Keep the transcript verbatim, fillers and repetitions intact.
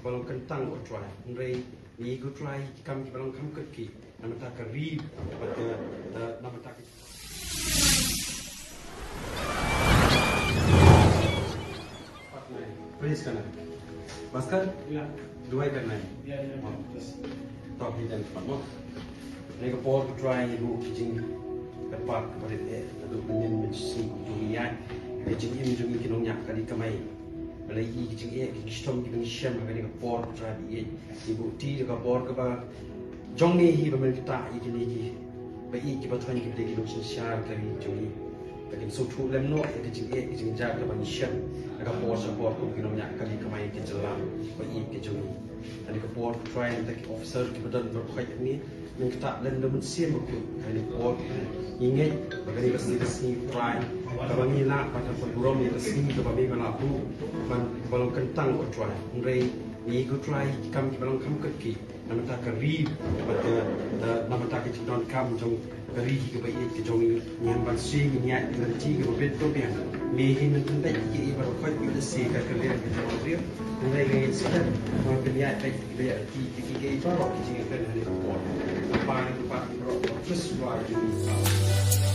Ba long kyntang ko Trai. Hynrei ngi ko Trai ki kam kiba long kham kyrkieh. Namar ka ri bad ka, namar ka Praise God. Pastor? Yeah. Duwai kan nai? Yeah, yeah, yeah. Please. Talk with them, come on. Ngi ka por ko Trai ngi buh ki jingkyrpad kaba rit eh, naduh mynnin mynsngi kum jong ngi ïaid. Ka jingim jong ngi ki nongñiah kali kamai. Balei i ki jingeh ki jingshitom kiba ngi shem ha kane ka por ko Trai ba ïeit. Ngi buh ti da ka bor kaba jong ngi hi ba men ktah ïa kine kiba ïeit kiba thoiñ kiba dei ki nongsynshar ka ri jong ngi. Ba kin sngewthuh lem noh ïa ka jingeh ka jingjia kaba ngi shem na ka por sha por kum ki nongñiah kali kamai ki jylla ba ïeit ki jong ngi. Ha kane ka por ko Trai, ngi da ki officer kiba don baroh khoit hangne, men ktah lem da u Mynsiem Bakhuid. Ha kane ka por ngi ngeit ba kane ka sngi ka sngi ko Trai kaba ngi lah ban pynburom ïa ka sngi kaba me me la buh ban, ba long kyntang ko Trai. Hynrei ngi ko Trai ki kam kiba long kham kyrkieh. Namar ka ri bad ka, namar ka jingdonkam jong ka ri hi kaba ïeit ka jong ngi, ngi hap ban sngewthuh, ngi ïaid ha ka lynti kaba bit to biang. Me hi men pynbeit ïa kiei baroh khoit, ïa lade ka kyrdan ka jong u briew. Hynrei ngi sngewthuh ba men ïaid beit ïa kiei baroh ki jingïakren ha kane ka por. Kyrpad ïa ngi baroh, Khrist Trai jong ngi.